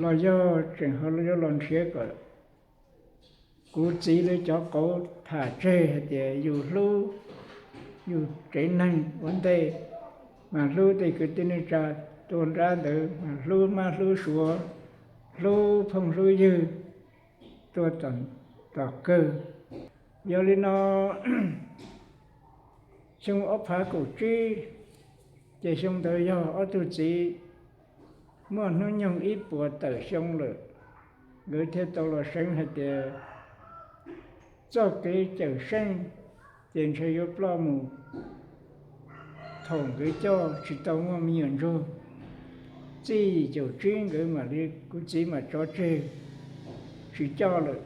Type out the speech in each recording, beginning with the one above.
Los yog tseem ho yuav los nrhiav kom kuv txiv lawv cov qauv tham tseg hais tias yus hlub yus tsev neeg ua ntej, mas hlub tej kwv tij neej tsa tuaj nrab ntawd, mas hlub mab hlub suav, hlub phooj hlub ywg tuaj tom kawg. Yog li no, xyoo ob phav kaum tsib, ces xyoo ntawd yog ob tug txiv muaj hnub nyoog ib puas tawm xyoo lawm, nkawd thiaj tau los seev hais tias txoj kev cawm seej ces ntshe yuav ploj mus thaum nkawd coj tsis tau muaj me nyuam ntsuag. Txij yim caum tsib nkawd mam li, kuv txiv mam tso tseg tsis coj lawm.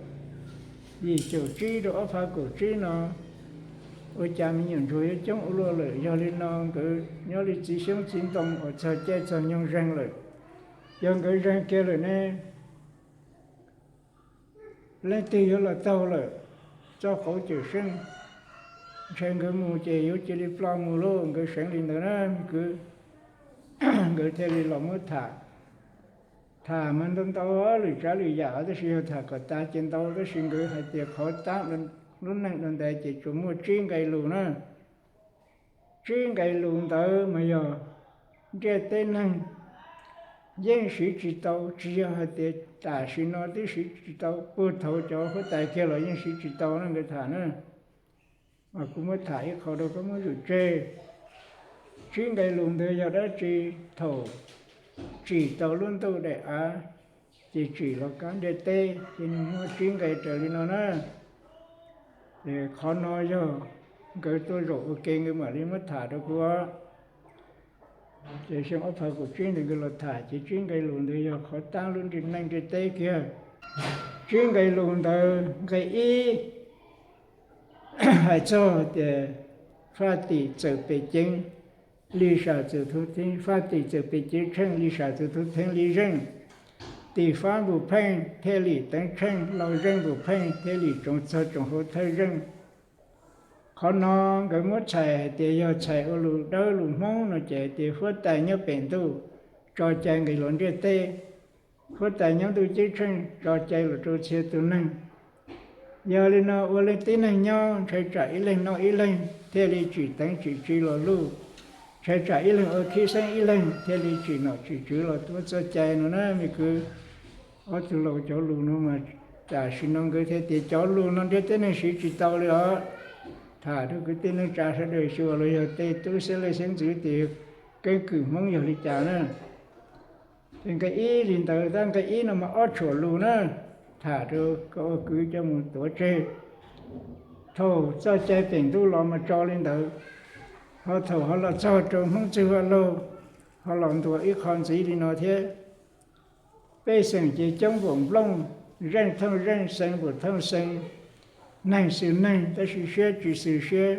Yim caum tsib rau ob phav kaum tsib no, ua cas me nyuam ntsuag yuav coob ua luaj lawm. Yog li no nkawd nyob li txiv xyoob txiv ntoo uas txog caij txog nyoog zeeg lawm. Yog nkawd zeeg kiag lawm ne, leej twg yuav los taug lawm txoj qauv cawm seej? Ntshe nkawd mus ces yuav cia li ploj mus lauj. Nkawd seev li ntawd na, kwv, nkawd thiaj li los muab tham. Tham mas ntau ntau lwm tsav lwm yam, tab sis yog tham kom tas ces ntau, tab sis nkawd hais tias qhov tab lub neej no ntawd ces tsuas muaj tsib nqe lus na. Tsib nqe lus ntawd mas yog ntiaj teb neeg yeej siv tsis tau, tsis yog hais tias tam sim no twb siv tsis tau, puag thaum cov huab tais kiag los yeej siv tsis tau na, nkawd tham na. Mas kuv muab tham ib qho rau koj muab zam tseg. Tsib nqe lus ntawd yog dab tsi? Thaum tsim tau lub ntuj daim av, ces tsim los kab ntiaj teb, ces nws muaj tsib nqe raws li no na. Ces qhov no yog nkawd tuaj zaum ua ke nkawd mam li muab tham rau kuv. Ces xyoo ob phav kaum tsib ntawd nkawd los tham, ces tsib nqe lus ntawd yog qhov tab lub neej ntiaj teb kiag. Tsib nqe lus ntawd, nqe ib hais txog tias faj tim txawm pem ceev, li sam txwm thuv theeb, faj tim txawm pem ceev tsheej, li sam txwm thuv theeb li zeej. Tim fab npus pheej thiaj li teev tsheej, lau zeej npus pheej thiaj li tsoov txog tsoov hauv thawj zeej. Qhov no nkawd muab txhais hais tias yog txhais ua lus dawb lus Hmoob no ces hais tias huab tais nyob pem ntuj tso cai nqis los ntiaj teb, huab tais nyob ntuj ceeb tsheej tso cai los rau txhia tus neeg. Yog li no ua leej tib neeg nyob ntshai tsam ib leeg noj ib leeg thiaj li tsim teev tsim tsi los luj, ntshai tsam ib leeg ua khib xeeb ib leeg thiaj li tsim nom tsim tswv los tuav txoj cai no na me kwv. Ob tug laus cov lus no mas tam sim no nkawd thiaj tias cov lus no ntiaj teb neeg siv tsis tau li os. Tham rau kwv tij neej tsa sawv daws xyuas los yog tej tub xeeb leej xeeb ntxwv tias keeb kwm Hmoob yog li cas na. Ces nqe ib li ntawd, tab nqe ib no mas ob tshuam lus na, tham rau koj ua kwv coj mus tuav tseg. Thaum txoj cai pem ntuj los mas tso li ntawd, ho thaum ho los txog rau Hmoob txwg vaj laug, ho los ntuas ib qho ntxiv li no thiab. Pej xeem ces coob npaum nplooj, zeej thooj zeej, xeev npaum thooj xeev, neeg xws neeg tab sis siab tsis xws siab,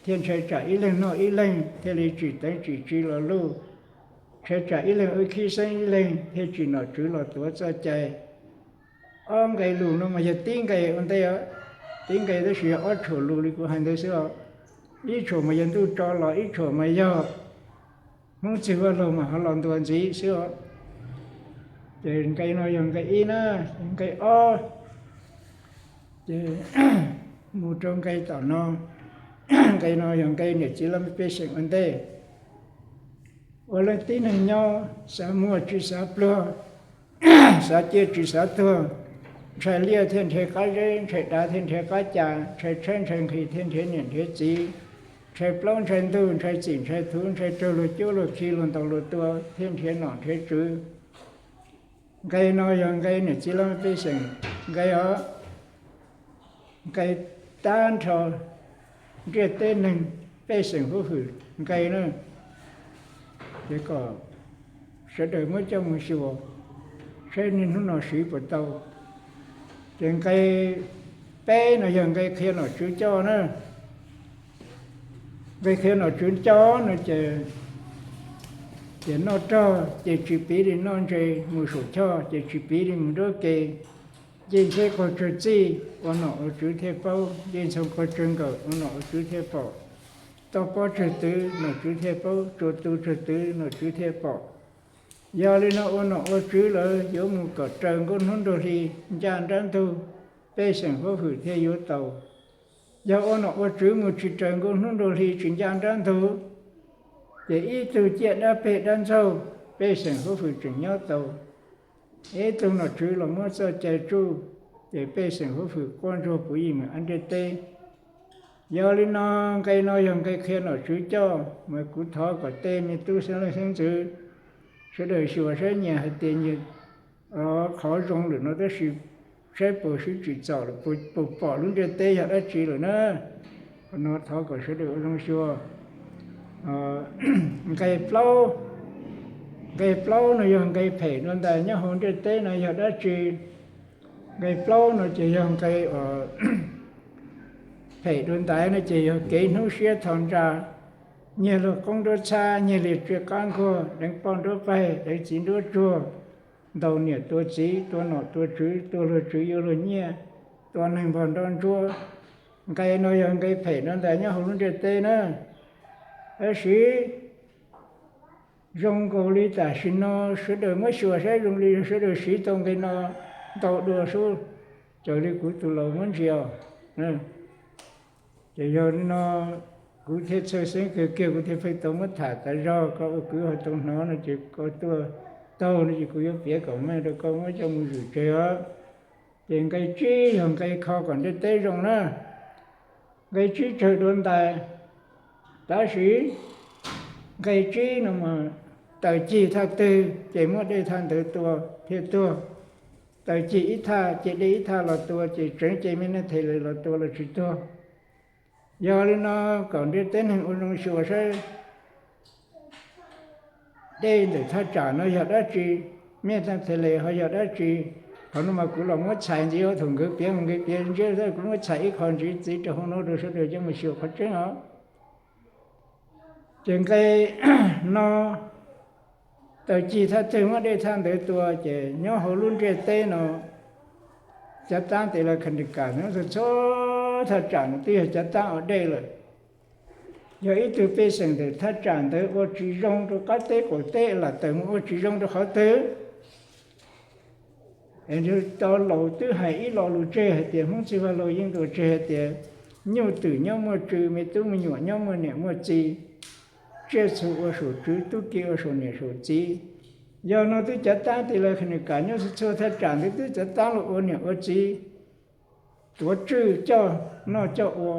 thiaj ntshai tsam ib leeg noj ib leeg thiaj li tsim teev tsim tsi los luj, ntshai tsam ib leeg ua khib xeeb ib leeg thiaj tsim nom tswv los tuav txoj cai. Ob nqe lus no mas yog tib nqe ua ntej, tib nqe tab sis yog ob tshuam lus li kuv hais ntawd xwb os. Ib tshuam mas yog ntuj tso los, ib tshuam mas yog Hmoob txwg vaj laug mas ho los ntuas ntxiv xwb os. Ces nqe no yog nqe ib na, nqe ob, ces mus rau nqe tom no. Nqe no yog nqe niam txiv laj mej pej xeem ua ntej. Ua leej tib neeg nyob xav muaj tsis xav pluag, xav ciaj tsis xav tuag, ntshai liaj thiaj nrhiav qab zeb, ntshai dav thiaj nrhiav qab cas, ntshai tshaib ntshai nqhis thiaj nrhiav niam nrhiav txiv, ntshai plaub ntshai ntug, ntshai txim ntshai thuv, ntshai raug luag cuab luag khi luag ntaus luag tua thiaj nrhiav nom nrhiav tswv. Nqe no yog nqe niam txiv laj mej pej xeem nqe os, nqe tag nrho ntiaj teb neeg pej xeem huab hwm nqe na. Ces kom sawv daws muab coj mus xyuas saib niaj hnub no siv puas tau. Ces nqe peb no yog nqe qhia nom tswv coj na. Nqe qhia nom tswv coj no ces, ces noj rog ces tsis piv li noj ntse, mus saum choj ces tsis piv li mus nruab ke. Nce ntsheb qaug tsawg txij ua nom ua tswv thiaj paub, nce ntxhoo qaug tsawg nkawm ua nom ua tswv thiaj pom. Toj pob tsawg twv nom tswv thiaj paub, tsua tu tsawg twv nom tswv thiaj pom. Yog li no ua nom ua tswv lawv yuav mus kom raws nkuaj hnub nrug hli ncaj nrab ntug, pej xeem huab hwm thiaj yuav tau. Yog ua nom ua tswv mus tsis raws nkuaj hnub nrug hli tsis ncaj nrab ntug, ces ib tug ciaj dab peg dab ntxaug, pej xeem huab hwm tseem nyob tau. Ib tug nom tswv los muab txoj cai tsuj, ces pej xeem huab hwm quaj ntsuag puv yim mus ua ntiaj teb. Yog li no nqe no yog nqe qhia nom tswv coj, mas kuv thov kom tej me tub xeeb leej xeeb ntxwv sawv daws xyuas saib nyias hais tias nyias qhov zoo lawm no tab sis saib puas sib tsim txom lawm, puas pom lub ntiaj teb yog dab tsi lawm na. Qhov no thov kom sawv daws ua zoo xyuas. Nqe plaub, nqe plaub no yog nqe phem dua ntais nyob hauv ntiaj teb no yog dab tsi? Nqe plaub no ces yog nqe phem dua ntais no ces yog kev hnub siab tho ntsa, nyiag luag qoob nruab txhab, nyiag luag tsiaj qab nkuaj, deev poj nruab qaig, deev txiv nruab tsuag, ntaus niam tua txiv, tua nom tua tswv, tua luag tswv yuav luag nyiaj, tua neeg npog nroj ntsuab. Nqe no yog nqe phem dua ntais nyob hauv lub ntiaj teb na. Tab sis zoo nkaus li tam sim no sawv daws muab xyuas saib zoo li sawv daws siv tau nqe no ntau dua sub, raws li kuv tus laus muab ntsia. Ces yog li no kuv thiaj txhawj xeeb kawg kiag, kuv thiaj pheej tau muab tham tas zog, koj ua kwv ho tau hnov no ces koj tuaj taug no ces kuv yuav piav kom meej rau koj muab coj mus zwm tseg os. Ces nqe tsib yog nqe kho kom ntiaj teb zoo na. Nqe tsib tsawg dua ntais, tab sis nqe tsib no mas taws cig thaj twg ces muab dej thaj ntawd tua thiaj tuag. Taws cig ib thaj ces dej ib thaj los tua ces tseev ces me neeg them lawm los tua los tsis tuag. Yog li no kom ntiaj teb neeg ua zoo xyuas saib dej ntawm thaj tsam no yog dab tsi, me neeg them lawm ho yog dab tsi. Qhov no mas kuv los muab txhais ntxiv, thaum nkawd piav mas nkawd piav ntsiab, kuv muab txhais ib qho ntxiv txiv rau hauv no rau sawv daws coj mus xyuas qhov tseeb os. Ces nqe no taws cig thaj twg muab dej thaj ntawd tua ces nyob hauv lub ntiaj teb no cav taab tes las kha nti kas nyob txhua thaj tsam no twb yog cav taab ua dej lawm. Yog ib tug pej xeem ntawm thaj tsam ntawd ua tsis zoo rau qab teb qaum teb, lam tawm mus ua tsis zoo rau qhov twg, es tau laus twb hais ib lo lus tseg hais tias, Hmoob Txwj Vaj Laug yeej ntuas tseg hais tias, nyuj twm nyob muaj tswv, me tub me nyuam nyob muaj niam muaj txiv, tsiaj txhu ua saum tswv, tub ki ua saum niam saum txiv. Yog no twb cav taab tes las kha nti kas nyob txhua thaj tsam ntawd twb cav taab los ua niam ua txiv, tuav tswj coj noj coj ua.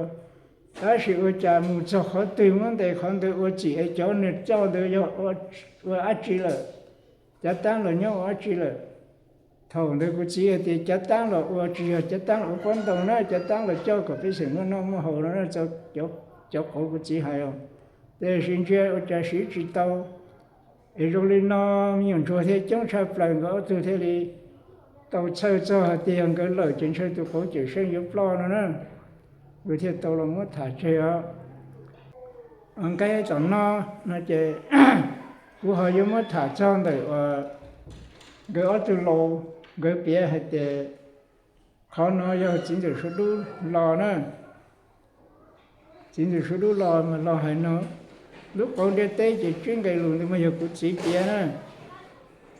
Tab sis ua cas mus txog qhov twg muab ntes qhov ntawd ua txim es cov niag coj ntawd yog ua dab tsi lawm? Cav taab los nyob ua dab tsi lawm? Thaum ntawd kuv txiv hais tias cav taab los ua tsis yog cav taab los ua pob ntoo na, cav taab los coj kom pej xeem muaj noj muaj haus no, cov qauv kuv txiv hais os. Tiam sis ntsia ua cas siv tsis tau. Es zoo li no me nyuam ntsuag thiaj coob tshaj plaws, nkawd ob tug thiaj li tau txhawj txog hais tias yog nkawd lawm ces ntshe tus qauv cawm seej yuav ploj no na. Nkawd thiaj tau los muab tham tseg os. Nqe tom no no ces kuv ho yuav muab tham txog ntawm uas nkawd ob tug laus, nkawd piav hais tias qhov no yog txiv ntxawm Suav Dub los na. Txiv ntxawm Suav Dub los mas los hais no, lub qauv ntiaj teb ces tsib nqe lus ntawd mas yog kuv txiv piav na.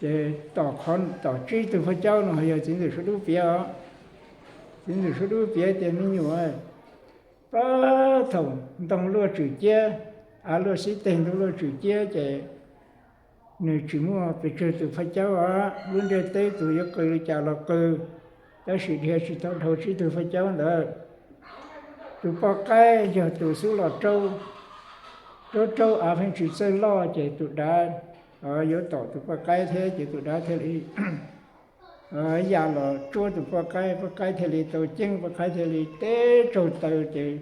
Ces tom qhov tom tsib tug phaj caub no yog txiv ntxawm Suav Dub piav os. Txiv ntxawm Suav Dub piav tias me nyuam, pab thaum ntoo luaj tswm ciab, av luaj xib teg ntoo luaj tswm ciab ces nws tsis muaj pes tsawg tus phaj caub os, lub ntiaj teb tus yuav qw li cas los qw, tab sis dhia tsis tau dhau tsib tug phaj caub ntawd. Tus poj qaib yog tus xub los raub, raub raub av pheej tsis txawj loj ces tus dav yuav tom tus poj qaib thiab ces tus dav thiaj li ya los tsuab tus poj qaib, poj qaib thiaj li tau ceeb, poj qaib thiaj li teb tsaug taw ces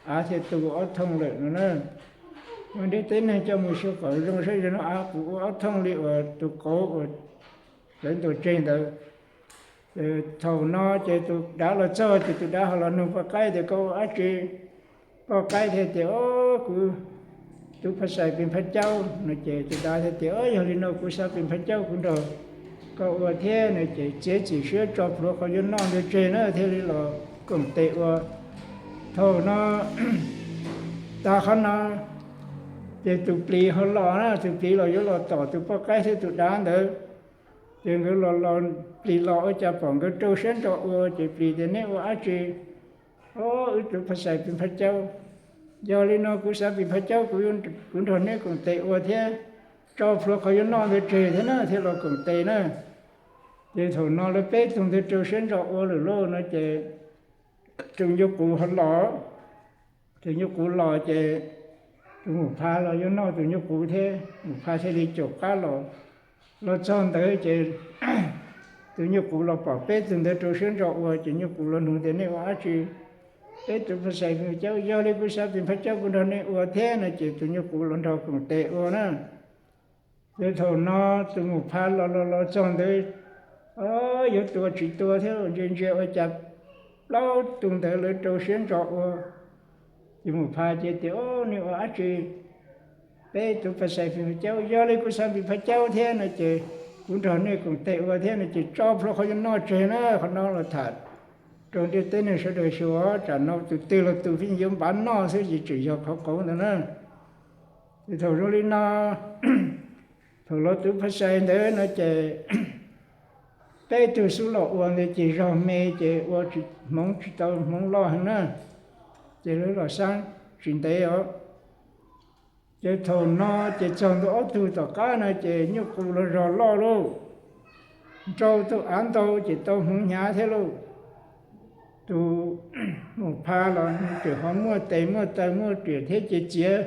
av thiaj tu ob thooj lawm no na. Ua ntiaj teb neeg coj mus xyuas kom zoo saib, no av puas ua ob thooj li uas tus qauv uas lawv ntuas tseg ntawd. Thaum no ces tus dav los txog ces tus dav ho los nug poj qaib tias, Koj ua dab tsi? Poj qaib thiaj tias, O, kuv tus phaj xais pes phaj caub no. Ces tus dav thiaj tias, O, yog li no kuv xa pes phaj caub kuv nrog koj ua thiab no. Ces txiav txim siab tso plhuav qhov yuav noj ntawd tseg na thiaj li los koom tes ua. Thaum no tas qhov no, Ces tus plis ho los na, tus plis los yuav los tom tus poj qaib thiab tus dav ntawd. Ces nkawd los los, plis los ua cas pom nkawd rau siab ntso ua, ces plis tias, Neb ua dab tsi? Au, wb tus phaj xais pis phaj caub. Yog li no kuv xav pis phaj caub, kuv nrog neb koom tes ua thiab, tso plhuav qhov yuav noj ntawd tseg thiab na, thiaj los koom tes na. Ces thaum no lawv peb tug ntawd rau siab ntso ua lawm lauj no ces tus nyuj qus ho los. Tus nyuj qus los ces tus mus pha los yuav noj tus nyuj qus thiab, mus pha thiaj li caum qab los. Los txog ntawd ces tus nyuj qus los pom peb tug ntawd rau siab ntso ua, ces nyuj qus los nug tias, Neb ua dab tsi? Peb tus phaj xais pis phaj caub. Yog li kuv xav pis phaj caub, kuv nrog neb ua thiab no ces tus nyuj qus los nrog koom tes ua na. Ces thaum no tus mus pha los los los txog ntawd, yuav tua tsis tua thiab, ntsia ntsia ua cas plaub tug ntawd lawv rau siab ntso ua. Ces mus pha ces tias, Au, neb ua dab tsi? Peb tus phaj xais pis phaj caub. Yog li kuv xav pis phaj caub thiab no ces kuv nrog neb koom tes ua thiab no ces tso plhuav qhov yuav noj tseg na. Qhov no los tham rau ntiaj teb neeg sawv daws xyuas, tsam no tus twg los tus pheej yuav npav noj xwb ces tseem yog qhov qauv ntawd na. Ces thaum zoo li no, thaum los tus phaj xais ntawd no ces peb tug xub los ua ntawd ces zog me ces ua hmoov tsis tau, hmoov loj heev na. Ces lawv los saib tsis ntev os. Ces thaum no ces txog ntua ob tug tom qab no ces nyuj qus los zog loj lauj, nrau tau av ntau ces tau hmoov hnyav thiab lauj. Tus mus pha los nws tseem ho muaj tes muaj taw muaj riam thiab ces txiav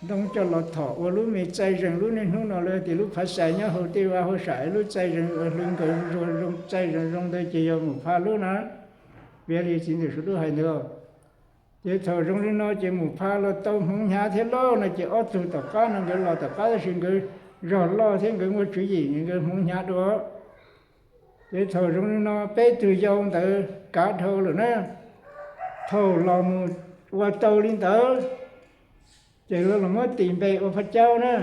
ntoo coj los thom ua lub me txaij zees. Lub niaj hnub no lawv tias lub phav xais nyob hauv tej vaj hauj sam, lub txaij zees uas hlwb nkaus zuag zoo, txaij zees zoo ntawd ces yog mus pha lub na. Piav li txiv ntxawm Suav Dub hais ntawd. Ces thaum zoo li no ces mus pha los tau hmoov hnyav thiab lauj no ces ob tug tom qab no nkawd los tom qab tab sis nkawd zog loj thiab nkawd muaj tswv yim, nkawd hmoov hnyav dua. Ces thaum zoo li no peb tug yau ntawd kav dhau lawm na. Thaum los mus ua tau li ntawd ces lawv los muab tis npe ua phaj caub na.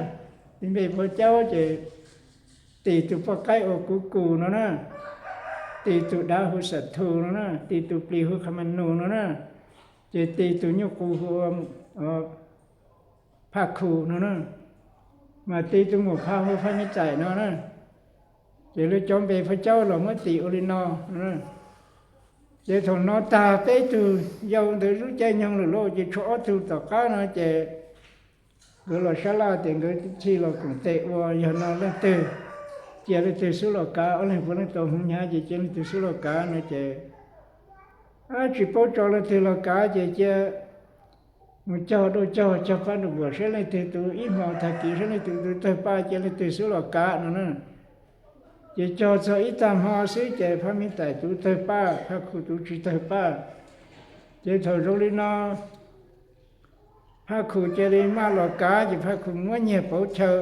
Tis npe phaj caub ces tis tus poj qaib ua Kuv Kus no na, tis tus dav hu Xam Thus no na, tis tus plis hu Qha Ma Nus no na, ces tis tus nyuj qus hu ua Phaj Khus no na, mas tis tus mus pha hu Phaj Me Tais no na. Ces lawv cov npe phaj caub los muab tis ua li no. Ces thaum no tag peb tug yau ntawd lub caij nyoog lawm lauj, ces tshuav ob tug tom qab no ces nkawd los sab laj tias nkawd thiaj los koom tes ua, yog no leej twg, cia leej twg xub los kav, ob leeg puav leej tau hmoov hnyav ces cia leej twg xub los kav no ces tsis paub tso leej twg los kav ces cia mus cog dua cog, cog paj num npuam saib leej twg tus ib hmo tag kis saib leej twg tus tawg paj cia leej twg xub los kav no na. Ces cog txog ib tag hmo xwb ces Phaj Me Tais tus tawg paj, Phaj Khus tus tsis tawg paj. Ces thaum zoo li no Phaj Khus cia li maj los kav ces Phaj Khus muab nyiag pauv chaw.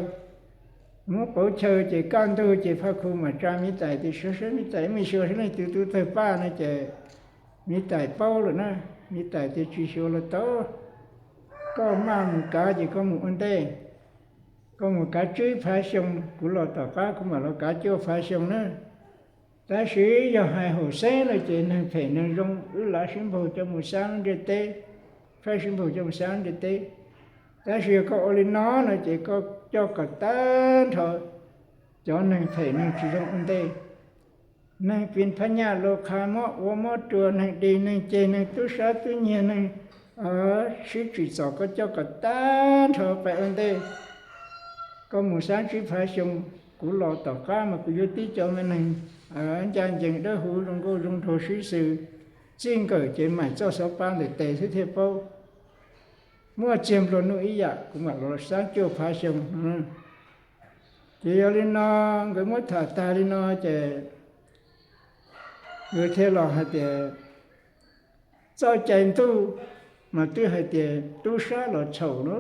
Muab pauv chaw ces kaj ntug ces Phaj Khus mam tsa Me Tais tias, Xyuas saib Me Tais, me xyuas saib leej twg tus tawg paj no ces Me Tais paub lawm na. Me Tais tias, Tsis xyuas los tau, koj maj mus kav ces koj mus ua ntej. Koj mus kav tsib phav xyoo, kuv los tom qab kuv mam los kav cuaj phav xyoo na. Tab sis yog hais haum xeeb no ces neeg phem neeg zoo wb lav sib npaug coj mus xab ntiaj teb, faib sib npaug coj mus xab ntiaj teb. Tab sis yog koj ua li no no ces koj coj kom tag nrho cov neeg phem neeg tsis zoo ua ntej. Neeg pis phab nyaj, lus qha, mob ua mob rua, neeg dig neeg ceg, neeg tub sab tub nyiag, neeg sib tsim txom, koj coj kom tag nrho pais ua ntej. Koj mus xab tsib phav xyoo, kuv los tom qab mas kuv yuav tib co me neeg ncaj ncees dawb huv zoo nkauj zoo nraug sib xws, txij nkawm ces maim txoj xov pab ntawm tes xwb thiaj paub. Muaj txiag nplua nuj ib yam, kuv mam los xab cuaj phav xyoo. Ces yog li no, nkawd muab tham tag li no ces nkawd thiaj los hais tias, txoj cai ntuj mas twb hais tias tub sab los txhaum na,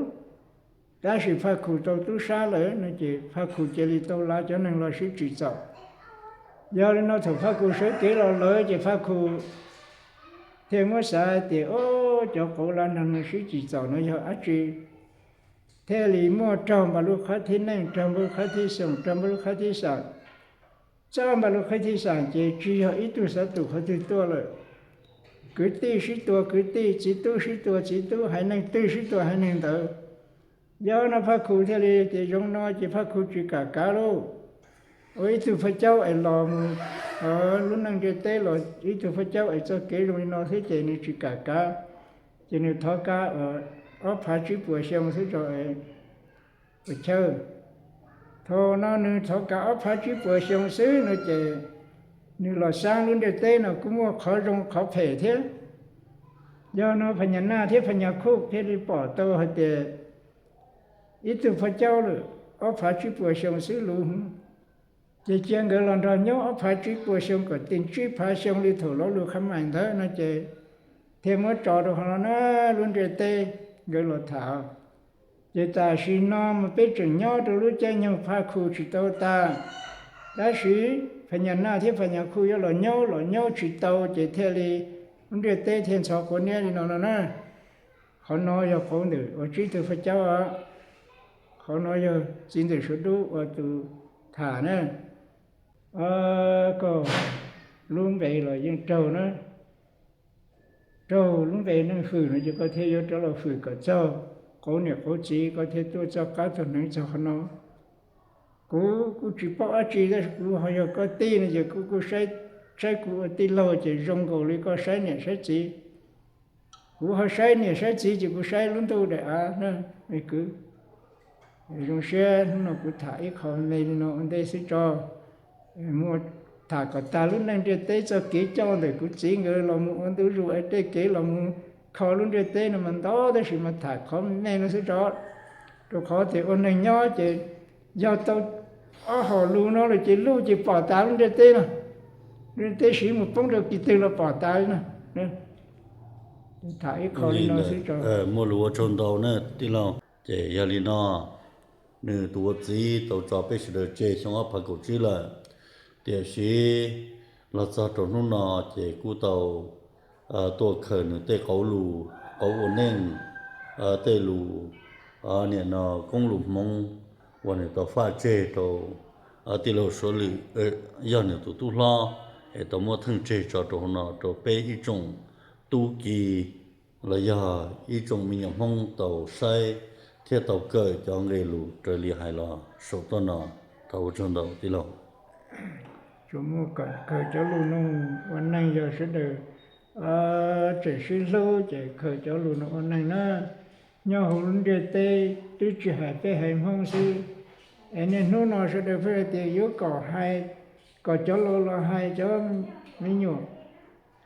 tab sis Phaj Khus tau tub sab lawm no ces Phaj Khus cia li tau lav cov neeg los sib tsim txom. Yog li no thaum Phaj Khus sawv kev los lawm ces Phaj Khus thiaj muab xav tias, o, cov qauv lav neeg no sib tsim txom no yog dab tsi? Thiaj li muaj raug npaum lub qhab thib neej, raug npaum lub qhab thib xoom, raug npaum lub qhab thib xam. Txawj npaum lub qhab thib xam ces tsis yog ib tug xav tum qhov twg tuaj lawm. kwv tij sib tua kwv tij, txiv tub sib tua txiv tub, haiv neeg twg sib tua haiv neeg ntawd. Yog no Phaj Khu thiaj li tias zoo no ces Phaj Khu tsis kam kav lauj. Ua ib tug phaj caub es los mus lub neej ntiaj teb los ib tug phaj caub es txoj kev zoo li no xwb ces nws tsis kam kav. Ces nws thov kav ob phav tsib puas xyoo xwb tso, ua chawj. Thaum no nws thov kav ob phav tsib puas xyoo xwb no ces nws los saib lub ntiaj teb no kuj muaj qhov zoo qhov phem thiab. Yog no Phas Nyas Naj thiab Phas Nyas Khuj thiaj li pom tau hais tias ib tug phaj caub lawm ob phav tsib puas xyoo xwb lus, ces cia nkawd los nrog nyob ob phav tsib puas xyoo kom txog tsib phav xyoo li thaum lo lus qhab mais ntawd no ces thiaj muab tso rau qhov no na, lub ntiaj teb nkawd los tham. Ces tam sim no mas peb tseem nyob rau lub caij nyoog Phaj Khu tsis tau tas, tab sis Phas Nyas Naj thiab Phas Nyas Khuj yuav los nyob los nyob tsis tau ces thiaj li lub ntiaj teb thiaj ntxhov quav niab li no no na. Qhov no yog qauv ntawm uas tsib tug phaj caub, qhov no yog txiv ntxawm Suav Dub uas tus tham na. Koj lub npe los yeej raug na, raug lub npe neeg hwm no ces koj thiaj yuav rov los hwm kom txog qauv niam qauv txiv, koj thiaj tuaj txoj qab txog hneev txog qhov no. Kuv kuj tsis paub dab tsi tab sis kuv ho yog koj tij no ces kuv kuj saib, saib kuv ua tij laug ces zoo nkaus li koj saib niam saib txiv. Kuv ho saib niam saib txiv ces kuv saib lub ntuj daim av na, me kwv. Zoo siab hnub no kuv tham ib qho me li no ua ntej xwb tso. Muaj tham kom tag lub neej ntiaj teb txoj kev coj ntawm kuv txiv nkawd los mus ua ntu zus es tej kev los mus kho lub ntiaj teb no mas ntau, tab sis mas tham qhov me no xwb tso. Rau qhov tias ua neeg nyob ces yog tau ob hom lus no lawm ces luj ces pom tas lub ntiaj teb no, lub ntiaj teb siv mus poob rau kis twg los pom tas li no. Tham ib qho li no xwb tso. Muaj lus ua tsaug ntau na tij laug. Ces yog li no, nws tus ua txiv tau tso peb sawv daws tseg xyoo ob phav kaum tsib lawm, tiam sis los txog rau hnub no ces kuj tau tuaj khaws nws tej qauv lus, qauv ua neej, tej lus niam no koob lus Hmoob uas nws tau faj tseg rau tij laug Suav Lwm, yog nws tus tub hlob, es tau muab theej tseg tso rau hauv no rau peb ib tsoom tub ki los yog ib tsoom me nyuam Hmoob tau saib thiab tau kawm cov nqe lus raws li hais los saum toj no. Thov ua tsaug ntau tij laug. Tsuas muaj kawm khaws cov lus no ua neeg, yog sawv daws tseem sib hlub ces khaws cov lus no ua neeg na. Nyob hauv lub ntiaj teb twb tsis hais peb haiv Hmoob xwb, es niaj hnub no sawv daws pheej hais tias yuav kom hais, kom cov laus los hais, cov me nyuam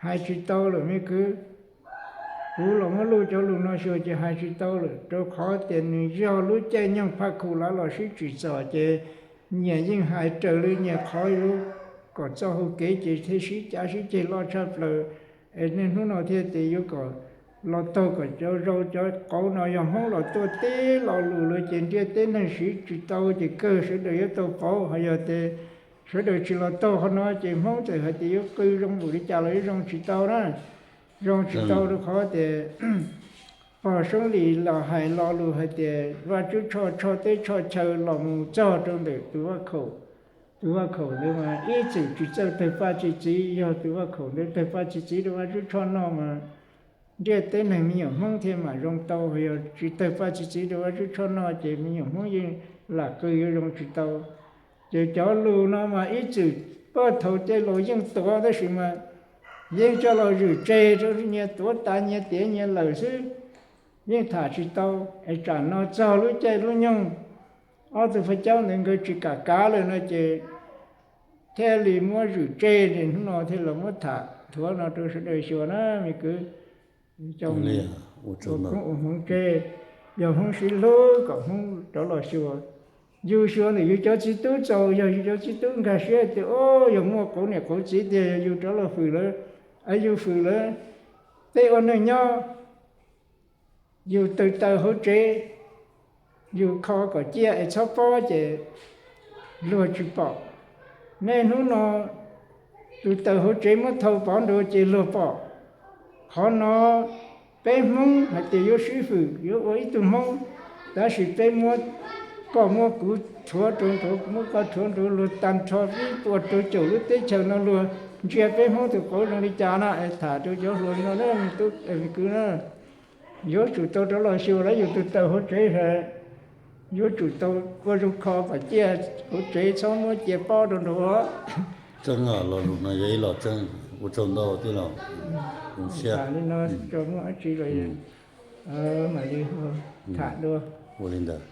hais tsis tau lawm me kwv. Kuv los muab luj cov lus no xyuas ces hais tsis tau lawm, rau qhov tias nws yog lub caij nyoog Phaj Khu lav los sib tsim txom ces nyias yeej hais raws li nyias qhov yuav kom txo hau kev ces thiaj sib cav sib ceg loj tshaj plaws. Es niaj hnub no thiaj tias yuav kom los taug kom cov zoo cov qauv no, yog Hmoob los tuaj tib lo lus lawm ces ntiaj teb neeg siv tsis tau ces kawg sawv daws yuav tau pauv. Ho yog tias sawv daws tsis los taug qhov no ces Hmoob txawm hais tias yuav qw zoo npaum li cas los yuav zoo tsis tau na. Zoo tsis tau rau qhov tias pog Soob Lis los hais lo lus hais tias Vaj Tswv Tshoj tshoj teb tshoj chaw los mus txog rau ntawm tus vaj khaum, tus vaj khaum ntawd mas ib txwm tsis txawj tawg paj txi txiv, yog tus vaj khaum ntawd tawg paj txi txiv rau Vaj Tswv Tshoj noj mas ntiaj teb neeg me nyuam Hmoob thiaj mam zoo tau. Yog tsis tawg paj txi txiv rau Vaj Tswv Tshoj noj ces me nyuam Hmoob yeej lam qw yuav zoo tsis tau. Ces cov lus no mas ib txwm paj thaum tej laus yeej tuav tab sis mas yeej coj los zwm tseg rau nyias tuav tas nyias tiav nyias lawm xwb, yeej tham tsis tau. Es tsam no txog lub caij lub nyoog ob tug phaj caub ntawd nkawd tsis kam kav lawm no ces thiaj li muab zwm tseg, hnub no thiaj los muab tham thuav no rau sawv daws xyuas na me kwv. Coob ua Hmoob tseg, yog Hmoob sib hlub kom Hmoob rov los xyuas. Yus xyuas ntawm yus cov txiv tub txaus, yog yus cov txiv tub nkag siab tias o, yog muaj qauv niam qauv txiv tiag, yog yus rov los hwm lawv, yus hwm lawv tej ua neej nyob, yus tawg taws hauv tsev, yus kho kom ciaj es txhob pob ces luag tsis pom. Niaj hnub no tus taws hauv tsev muab thau pov nrad ces luag pom. Qhov no peb Hmoob hais tias yuav sib hwm yuav ua ib tug Hmoob, tab sis peb muab, koj muab kuv rhuav rau nraud, kuv muab koj rhuav nraud, luag tag nrho ib puas rau caum lub teb chaws no luag ntsia peb Hmoob tus qauv zoo li cas no es tham rau cov hluas li no na, me tub me kwv na. Yuav tsum tau rov los xyuas lawv yus tus taws hauv tsev, yuav tsum tau ua zoo kho kom ciaj hauv tsev, txhob muab cia pob rau nraud. Txawj los lus no yog ib los txawj, ua tsaug ntau tij laug. Li no, tsis muaj dab tsi los, mam li tham dua. Ua li ntawd.